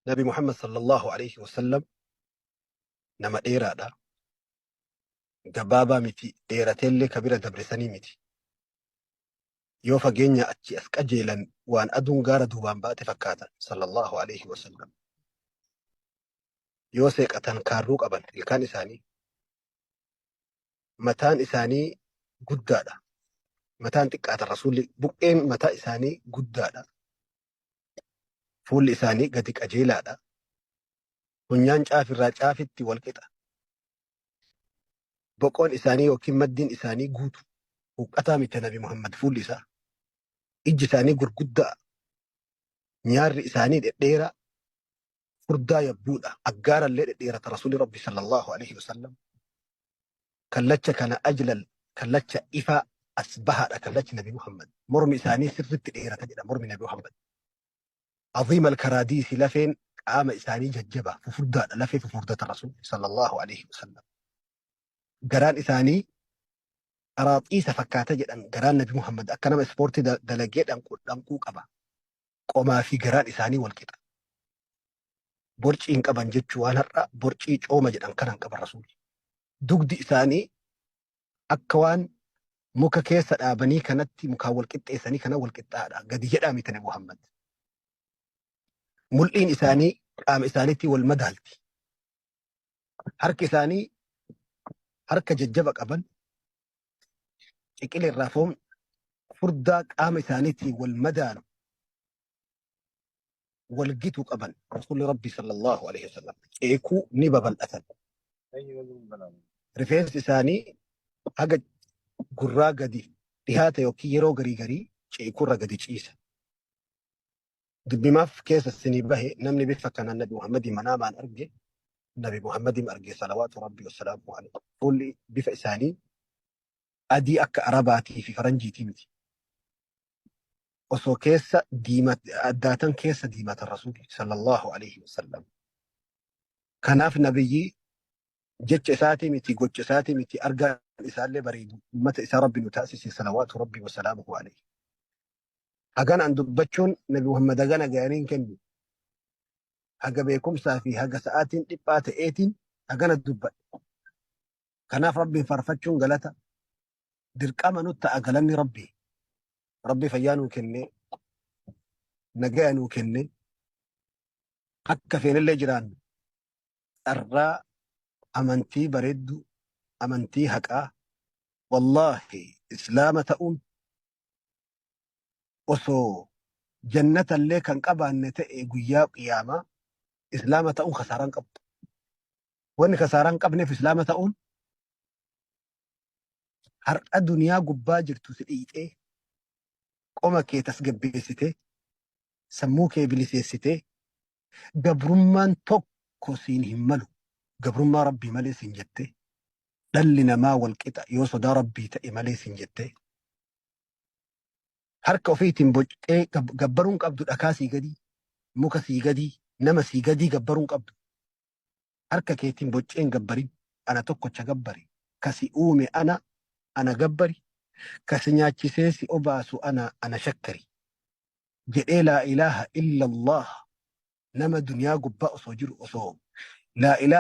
Nabi Muhammad sallallahu alaihi wasallam nama dheeraadha. Gabaabaa miti, dheerateellee ka bira dabresanii miti. Yoo fageenya achi as qajeelan waan aduun gaara duubaan baate fakkaatan sallallahu alaihi wasallam. Yoo seeqatan kaarruu qaban ilkaan isaanii. Mataan isaanii guddaadha. Mataan xiqqaata rasuulli buqqeen mataa isaanii guddaadha. Fuulli isaanii gadi qajeelaadha. Funyaan caafirraa caafitti wal qixa. Boqoon isaanii yookiin maddiin isaanii guutu. Huqqataa miti Nabi Muhammad fuulli isaa. Ijji isaanii gurguddaa. Nyaarri isaanii dhedheeraa. Furdaa yabbuudha. Aggaarallee dhedheerata Rasuulli Rabbi sallallahu alaihi wasallam. Kallacha kana ajlal kallacha ifaa as bahaadha kallachi Nabi Muhammad. Mormi isaanii sirritti dheerata jedha mormi Nabi Muhammad. Aziim al-karaadiisi lafeen qaama isaanii jajjaba fufurdaadha lafee fufurdata Rasuulli sallallahu alaihi wasallam. Garaan isaanii qaraaxiisa fakkaata jedhan garaan Nabi Muhammad akka nama ispoortii dalagee dhanquu qaba. Qomaa fi garaan isaanii wal qixa. Borcii hin qaban jechuu waan har'a borcii cooma jedhan kana hin qaban Rasuulli. Dugdi isaanii akka waan muka keessa dhaabanii kanatti mukaan wal qixxeessanii kana wal qixxaadha. Gadi jedhaa miti Nabi Muhammad. Mul'iin isaanii qaama isaaniitti wal madaalti. Harki isaanii harka jajjaba qaban ciqilee irraa foon furdaa qaama isaaniitiin wal madaalu wal gitu qaban Rasuulli Rabbi sallallahu alaihi wasallam ceekuu ni babal'atan. Rifeensi isaanii haga gurraa gadi dhihaata yookiin yeroo garii garii ceekuurra gadi ciisa. Dubbimaaf keessa isinii bahe namni bifa kanaan Nabi Muhammadii manaamaan arge Nabi Muhammadiin arge salawaatu Rabbi wassalaamu alaihi. Fuulli bifa isaanii adii akka Arabaatii fi Faranjiitii miti. Osoo keessa addaatan keessa diimatan Rasuulli sallallahu alaihi wasallam. Kanaaf nabiyyi jecha isaatii miti gocha isaatii miti argaan isaallee bareedu ummata isaa Rabbi nu taasise salawaatu Rabbi wasalaamuhu alaihi. Hagan an dubbachuun Nabi Muhammad hagana ga'anii hin kennu. Haga beekumsaa fi haga sa'aatiin dhiphaa ta'eetiin hagana dubbadhe. Kanaaf Rabbiin faarfachuun galata dirqama nutti ta'a galanni Rabbii. Rabbi fayyaa nuu kennee nagaya nuu kennee akka feenillee jiraannu carraa amantii bareedduu amantii haqaa wallaahi islaama ta'uun osoo jannatallee kan qabaanne ta'e guyyaa qiyaamaa islaama ta'uun kasaaraan qabu. Wanni kasaaraan qabneef islaama ta'uun har'a duniyaa gubbaa jirtu si dhiixee qoma kee tasgabbeessitee sammuu kee biliseessitee gabrummaan tokko siin hin malu gabrummaa rabbii malee siin jettee dhalli namaa wal qixa yoo sodaa rabbii ta'e malee siin jettee harka ofiitiin bocxee gabbaruun qabdu dhakaa sii gadii muka sii gadii nama sii gadii gabbaruun qabdu harka keetiin bocceen gabbarin ana tokkocha gabbari kasi uume ana ana gabbari kasi nyaachisee si obaasu ana ana shakkari jedhee laa ilaaha illallah nama duniyaa gubbaa osoo jiru osoo laa ilaaha